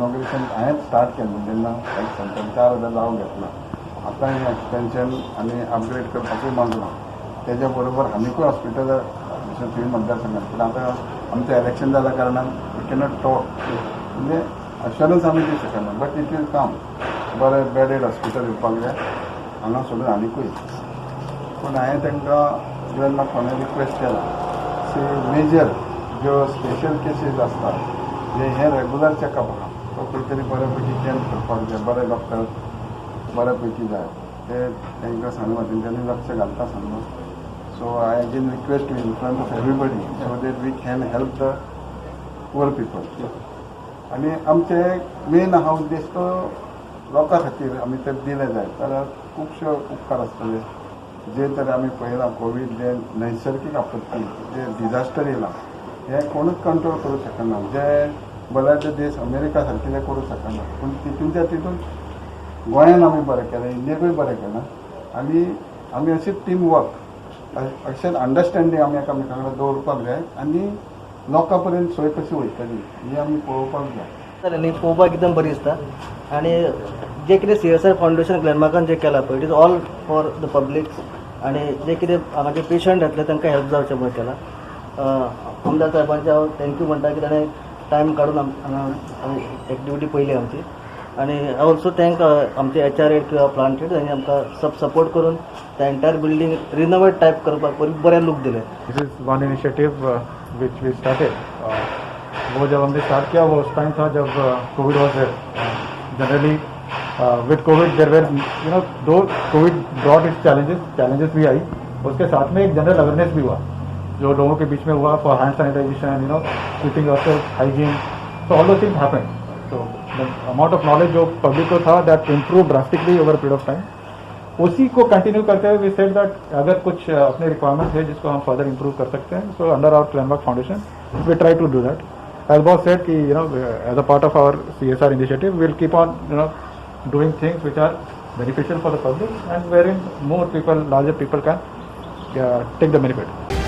Inauguration हांवें start केलें जेन्ना एक्सटेंशन 4000 जावं घेतला. आतां हें एक्सटेंशन आनी अपग्रेड करपाकूय मागलां. तेज्या बरोबर आनिकूय हॉस्पिटल थंय मतदारसंघात, पूण आतां आमचें इलेक्शन जाल्या कारणान we cannot talk, म्हणजे अश्योरन्स आमी दिवंक शकना, but it will come. बरें बेडेड हॉस्पिटल येवपाक जाय हांगा सोडून आनिकूय. पूण हांवें तांकां ग्लेनमार्क कोणें रिक्वेस्ट केला सी मेजर ज्यो स्पेशल केसीस आसता, जे हे रेगुलर चॅकअप आहा, तो खंय तरी बरे पैकी कॅम्प करपाक जाय, बरे डॉक्टर बऱ्या पैकी जाय. ते तांकां सांगलां, तेंच्यांनी लक्ष घालता सांगलां. So I again request in front of everybody so that we can help the poor people. आनी आमचे मेन आहा उद्देश तो लोकां खातीर आमी ते दिले जाय जाल्यार खुबशे उपकार आसतले. जे तरे आमी पळयलां, कोवीड जे नैसर्गीक आपत्ती, जे डिझास्टर येयलां, हें कोणूच कंट्रोल करूंक शकना. जे बलाढ्य देश अमेरिका सारकिले करूंक शकना, पूण तितूनच्या तितून गोंयान आमी बरें केलें, इंडियेकूय बरें केलां. आनी आमी अशीच टीम वर्क, अशेंच अंडरस्टँडींग आमी एकामेकां कडेन दवरपाक जाय आनी लोकां पर्यंत सोय कशी वयतली ही आमी पळोवपाक जाय. आनी पळोवपाक एकदम बरी दिसता. आनी जे कितें सीएसआर फावंडेशन ग्लॅनमार्कान जें केलां पळय, it is all for the public. आनी जे कितें हांगाचे पेशंट येतले, तांकां हेल्प जावचें म्हणून केलां. आमदार साहेबांचे हांव thank you म्हणटा की ताणें टायम काडून हांगा एक्टिविटी पळयली आमची. आनी I also thank आमचे एचआर हेड किंवा प्लांट हेड, तांणी आमकां सब सपोर्ट करून ते एंटायर बिल्डींग रिनोवेट टायप करपाक बरें लूक दिलें. This is one initiative which we started. वो जब हमने स्टार्ट किया, वो उस टाइम था जब Covid was there. Generally, with Covid there were though Covid brought its challenges, challenges भी आई, उसके साथ में एक जनरल अवेयरनेस भी हुआ जो लोगों के बीच में हुआ for hand sanitization, keeping yourself hygiene. So all those things happened. So the amount of knowledge जो पब्लिक को था, that improve drastically over period of time. उसी को कंटिन्यू करते हुए we said that अगर कुछ अपने रिक्वायरमेंट है जिसको हम फर्दर इंप्रूव कर सकते हैं, so under our Glenmark Foundation we try to do that. As boss said कि as a part of our CSR initiative, we'll keep on doing things which are beneficial for the public and wherein more people, larger people can take the benefit.